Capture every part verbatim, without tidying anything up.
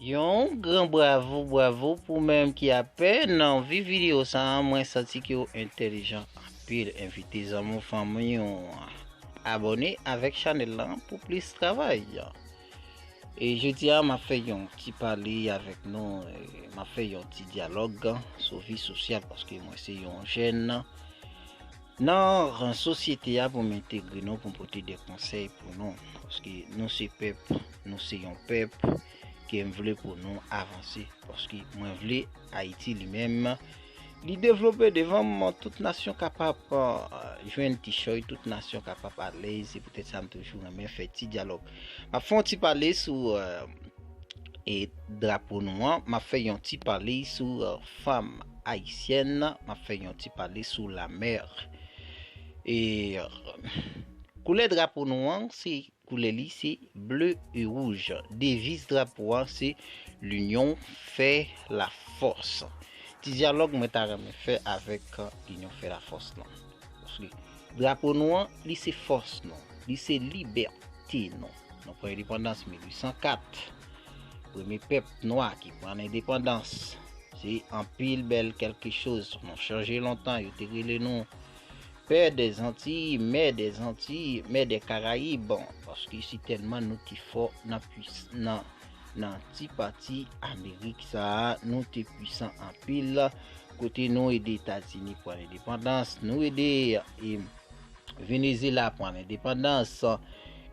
Yon gran bravo, bravo pou menm ki apèn anvi videyo sa a. Mwen santi ke w entèlijan anpil. Envite zanmi w, fanmi w, abòne avèk chanèl lan pou plis travay. E jodi a, m ap fè yon ti pale avèk nou, e, m ap fè yon ti dyalòg sou vi sosyal, paske mwen se yon jèn nan sosyete a pou m entegre nou, pou m pote de konsèy pou nou. Paske nou se pèp, nou se yon pèp ke m vle pou nou avanse. Paske mwen vle Ayiti li menm, li devlope devan m, tout nasyon kapab, euh, jwenn ti choy, tout nasyon kapab alèz. Se poutèt sa m toujou renmen fè ti dyalòg. M ap fè yon ti pale sou, euh, e drapo nou an, m ap fè yon ti pale sou, euh, fanm ayisyèn, m ap fè yon ti pale sou lamè. E, euh, koulè drapo nou an, se koulè li se ble e wouj. Deviz drapo a se L'union fait la force. Ti dyalòg mwen ta renmen fè avèk, euh, L'union fait la force lan. Paske drapo nou an, li se fòs nou, li se libète nou. Nou pran endepandans mil uit san kat. Premye pèp nwa ki pran endepandans. Se anpil bèl kèlke choz. Nou chanje lontan, yo te rele nou Pè dè Zantiy, Mè dè Zantiy, Mè dè Karayib. Paske si tèlman nou te fò nan pwis-, nan, nan ti pati Amerik sa a, nou te pwisan anpil. Kote nou ede Etazini pran endepandans, nou ede, e, Venezyela pran endepandans,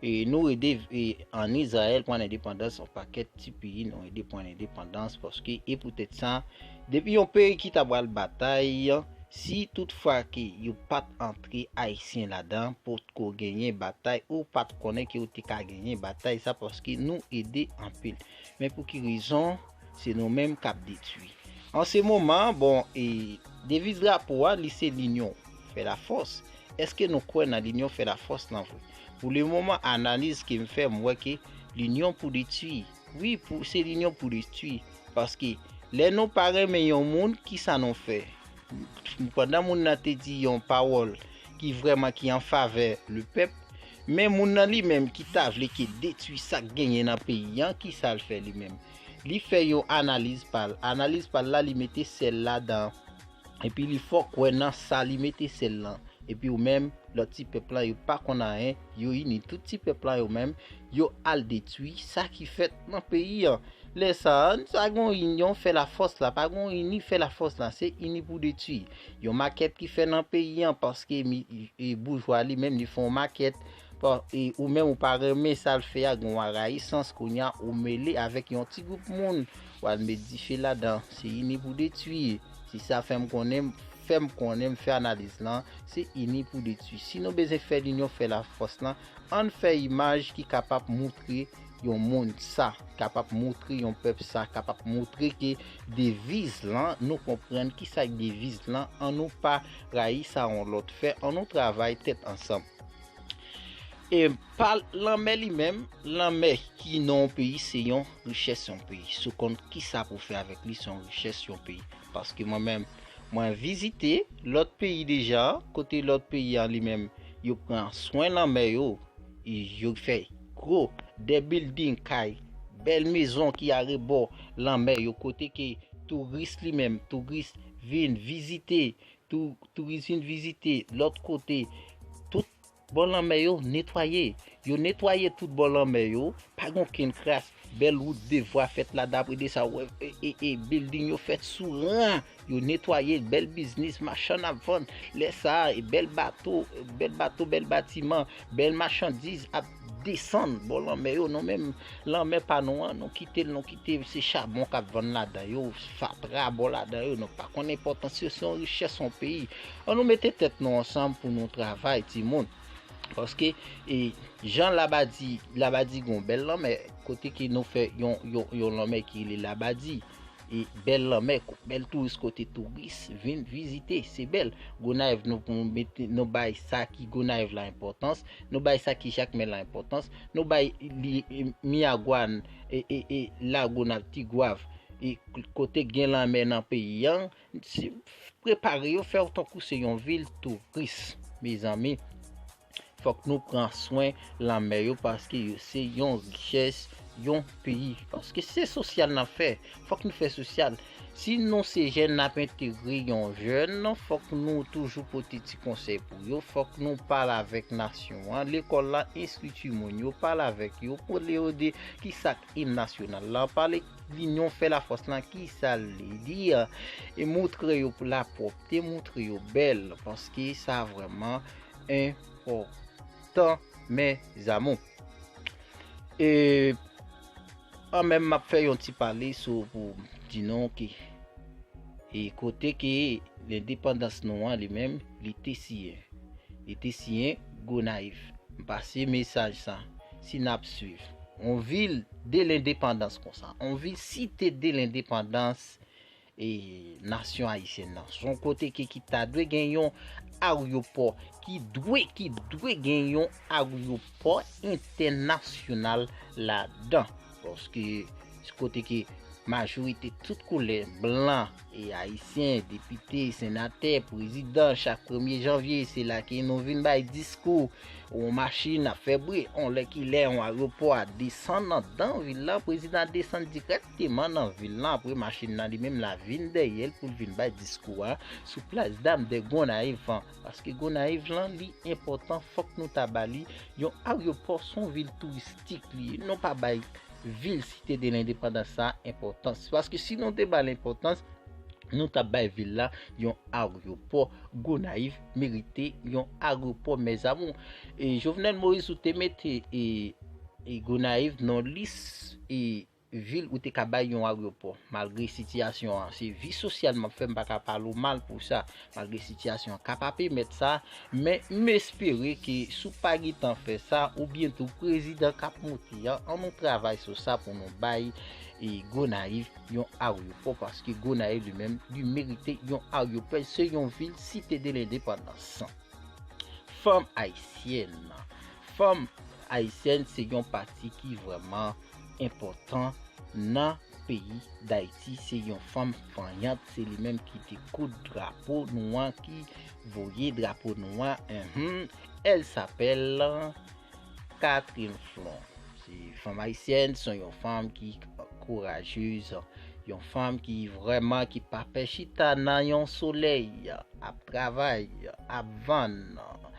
e, nou ede, e, ann Izrayèl pran endepandans, yon pakèt ti peyi nou ede pran endepandans, paske e poutèt sa, depi yon peyi ki ta pral batay, si toutfwa ke yo pa t antre Ayisyen ladan, potko genyen batay, ou pa t konnen ke yo te ka genyen batay sa, paske nou ede anpil. Men pou ki rezon? Se nou menm k ap detwi. An se moman, bon, e deviz drapo a, li se L'union fait la force. Èske nou kwè nan L'union fait la force lan vre? Pou le moman, analiz ke m fè, m wè ke l'union pour détruire. Wi, pou, se l'union pour détruire. Paske lè nou pa renmen yon moun, kisa nou fè? Pandan moun nan te di yon pawòl ki vrèman ki an favè le pèp, men moun nan li menm ki ta vle ke detwi sa k genyen nan peyi an, kisa l fè li menm? Li fè yon analiz pa l. Analiz pa l la, li mete sèl ladan. Epi li fè w kwè nan sa li mete sèl lan. Epi ou menm, lòt ti pèp lan, yo pa konn anyen, yo ini tout ti pèp lan yo menm, yo al detwi sa ki fèt nan peyi an. Lè sa a, sa gon inyon fè lafòs la, pa gon ini fè lafòs la, se ini pou detwi. Yon makèt ki fè nan peyi an, paske mi, e, boujwa li menm, li fè yon makèt, pa, e, ou menm ou pa renmen sa l fè a, gon arayisans, kounye a ou mele avèk yon ti gwoup moun, w al met dife ladan, se ini pou detwi. Se sa fè m konnen, fè m konnen, m fè analiz lan, se ini pou detwi. Si nou bezwen fè linyon, fè lafòs lan, ann fè imaj ki kapab moutre yon moun sa, kapab moutre yon pèp sa, kapab moutre ke deviz lan, nou konprann kisa k deviz lan, ann nou pa rayi sa yon lòt fè, ann nou travay tèt ansanm. E pa lanmè li menm, lanmè ki nan yon peyi se yon richès yon peyi. Si w konn kisa pou fè avèk li, se yon richès yon peyi. Paske mwen menm, mwen vizite lòt peyi deja, kote lòt peyi an li menm, yo pran swen lanmè yo, e yo fè gwo, de bilding kay, bèl mezon ki arebò lanmè yo, kote ke touris li menm, touris vin vizite, tou-, touris vin vizite lòt kote, tout bò lanmè yo netwaye. Yo netwaye tout bò lanmè yo, pa gen okenn kras. Bèl wout de vwa fèt la, dapre de sa, w wè, e, e, e, bilding yo fèt sou ran. Yo netwaye, bèl biznis, machann ap vann. Lè sa a, e bèl bato, bèl bato, bèl batiman, bèl machandiz ap desann bò lanmè yo. Nou menm, lanmè pa nou an, nou kite l, nou kite se chabon k ap vann ladan yo, fatra bò ladan yo. Nou pa konn enpòtans yo, se yon richès yon peyi. Ann nou mete tèt nou ansanm pou nou travay, timoun. Paske, e, jan Labadi, Labadi gon bèl lanmè, kote ke nou fè yon, yon, yon lanmè ki rele Labadi. E bèl lanmè, ko-, bèl touris, kote touris vin vizite, se bèl. Gonayiv, nou, nou mete, nou bay sa ki Gonayiv la enpòtans, nou bay sa ki Jakmèl la enpòtans, nou bay li, e, Miragwàn, e, e, e, Lagonav, Tigwav, e k-, kote gen lanmè nan peyi an, si, prepare yo, fè w tankou se yon vil touris, mezanmi. Fòk nou pran swen lanmè yo, paske yo se yon richès yon peyi. Paske se sosyal n ap fè. Fòk nou fè sosyal. Si nou se jèn n ap entegre yon jèn, fòk nou toujou pote ti konsèy pou yo. Fòk nou pale avèk nasyon an. Lekòl la enstwi timoun yo, pale avèk yo, pale yo de ki sa k im nasyonal la, pale linyon fè lafòs lan, ki sa l vle di, e moutre yo lapwòpte, moutre yo bèl, paske sa vrèman enpòtan, mes amours. E an menm m ap fè yon ti pale sou pou di nou ke e kote ke lendepandans nou an li menm li te siyen. Li te siyen Gonayiv. M pase mesaj sa. Si n ap swiv yon vil de lendepandans konsa, yon vil site de lendepandans e nasyon ayisyèn nan. Se yon kote ke ki ta dwe gen yon aryopò, ki dwe, ki dwe gen yon aryopò entènasyonal ladan. Paske se kote ke majorite tout koulè blan e ayisyen, depite, senatè, prezidan, chak premye janvye, se la ke nou vin bay diskou. Yon machin ap fè bri, yon lè kilè, yon aryopò a desann anndan vil la, prezidan a desann dirèkteman nan vil la, apre machin nan li menm la vin dèyè l pou l vin bay diskou a sou Plas Dam de Gonayiv an. Paske Gonayiv lan, li enpòtan, fòk nou ta ba li yon aryopò, se yon vil touristik li ye. Nou pa bay vil Site de Lendepandans sa enpòtans. Paske si nou te ba l enpòtans, nou t ap bay vil la yon aryopò. Gonayiv merite yon aryopò, mes amours. E Jovenel Moïse ou te mete e, e Gonayiv nan lis e vil ou te ka bay yon aryopò. Malgre sitiyasyon an, se vi sosyal m ap fè, m pa ka pale w mal pou sa. Malgre sitiyasyon an ka pa pèmèt sa, men m espere ke si w pa gentan fè sa, oubyen tou prezidan k ap monte an, ann nou travay sou sa pou nou bay e Gonayiv yon aryopò, paske Gonayiv li menm, li merite yon aryopò. Se yon vil Site de Lendepandans. Fanm ayisyèn. Fanm ayisyèn se yon pati ki vrèman enpòtan nan peyi Dayiti. Se yon fanm vanyant, se li menm ki te koud drapo nou an, ki voye drapo nou an. Enhen. Elle s'appelle Catherine Flon. Se fanm ayisyèn, se yon fanm ki kourajez, yon fanm ki vrèman ki pa pè chita nan yon solèy, ap travay, ap vann, ap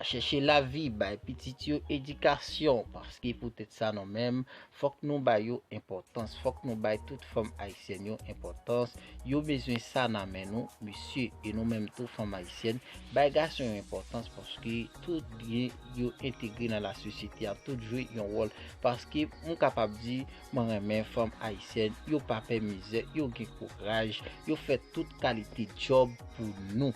chèche lavi, bay pitit yo edikasyon, paske poutèt sa nou menm, fòk nou ba yo enpòtans, fòk nou bay tout fanm ayisyèn yo enpòtans, yo bezwen sa nan men nou, mesye, e nou menm tou fanm ayisyèn, bay gason yo enpòtans, paske tout byen yo entegre nan lasosyete a, tout jwe yon wòl, paske m kapab di, mwen renmen fanm ayisyèn, yo pa pè mizè, yo gen kouraj, yo fè tout kalite djòb pou nou.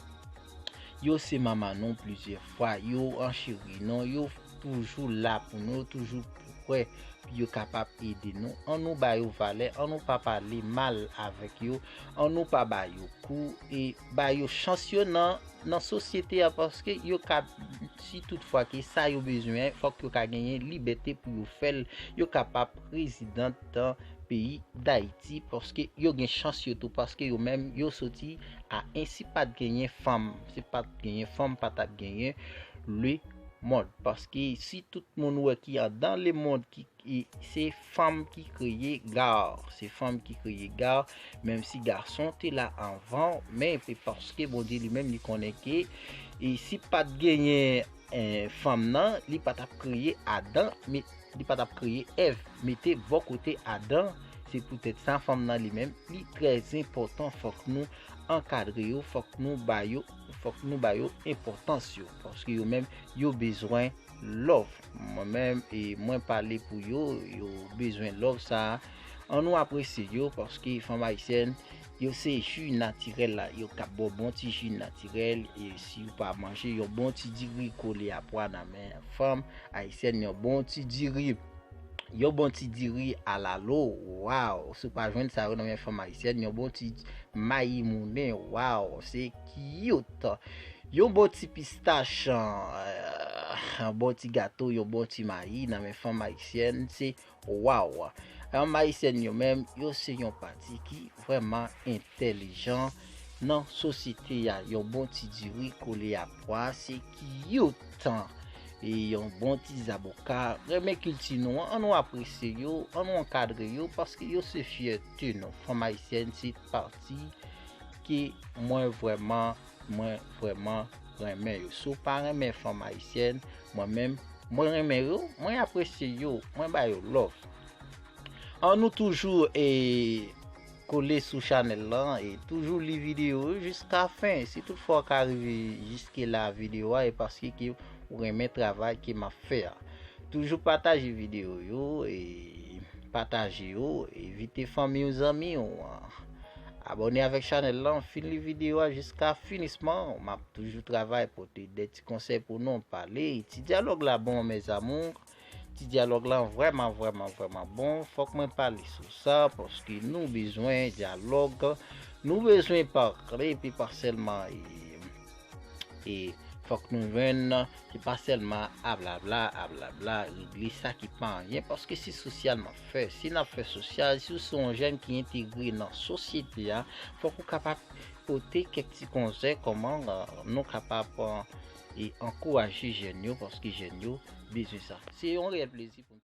Yo se manman nou plizyè fwa, yo ancheri nou, yo toujou la pou nou, yo toujou prè pou yo kapab ede nou. Ann nou ba yo valè, ann nou pa pale mal avèk yo, ann nou pa ba yo kou e ba yo chans yo nan, nan sosyete a, paske yo ka, si toutfwa ke sa yo bezwen, fòk yo ka genyen libète pou yo fè l, yo kapab prezidan peyi Dayiti, paske yo gen chans yo tou, paske yo menm yo soti a en, si pa t genyen fanm, si pa t genyen fanm, pa t ap genyen lemonn, paske si tout moun wè ki andan lemonn ki, ki se fanm ki kreye gar, se fanm ki kreye gar, menm si gason te la anvan, men se paske Bondye li menm li konnen ke e si pa t genyen eh, fanm nan, li pa t ap kreye Adan, men li pa t ap kreye Èv, mete bò kote Adan. Se poutèt sa fanm nan li menm, li trè enpòtan, fòk nou ankadre yo, fòk nou ba yo, fòk nou ba yo enpòtans yo, paske yo menm yo bezwen love. Mwen menm e mwen pale pou yo, yo bezwen love sa. Ann nou apresye yo, paske fanm ayisyèn yo se ji natirèl la, yo ka ba w bon ti ji natirèl, e si w pa manje yon bon ti diri kole a pwa nan men fanm ayisyèn, yon bon ti diri, yon bon ti diri alalo, waw, si w pa jwenn sa yo nan men fanm ayisyèn, yon bon ti mayi moulen, waw, se cute. Yon bon ti pistach, eh, yon bon ti gato, yon bon ti mayi nan men fanm ayisyèn, se waw. Fanm ayisyèn yo menm, yo se yon pati ki vrèman entèlijan nan sosyete a. Yon bon ti diri kole a pwa, se cute. e yon bon ti zaboka. Renmen kilti nou an, an nou apresye yo, an nou ankadre yo, paske yo se fyète nou. Fanm ayisyèn se pati ke mwen vrèman, mwen vrèman renmen yo. Si w pa renmen fanm ayisyèn, mwen menm, mwen renmen yo, mwen apresye yo, mwen ba yo love. An nou toujou e kole sou chanèl lan e toujou li videyo yo jiska fen. Si toutfwa w ka rive jiske la videyo a, e paske ke ou renmen travay ke m ap fè a. Toujou pataje videyo yo e pataje yo, envite fanmi w, zanmi w, abòne avèk chanèl lan, fin li videyo a jiska finisman. M ap toujou travay pote de ti konsèy pou nou pale. Ti dyalòg la bon, mes amours. Ti dyalòg lan vrèman, vrèman, vrèman bon. Fòk mwen pale sou sa, paske nou bezwen dyalòg. Nou bezwen pale, epi pa sèlman, e, e fòk nou jwenn, e pa sèlman a blabla, a blabla, regle sa ki pa anyen, paske se sosyal n ap fè. Si n ap fè sosyal, si w se yon jèn ki entegre nan sosyete a, fòk ou kapab pote kèk ti konsèy kòman, e, nou kapab, e, e ankouraje jèn yo, paske jèn yo bezwen sa. Se yon reyèl plezi pou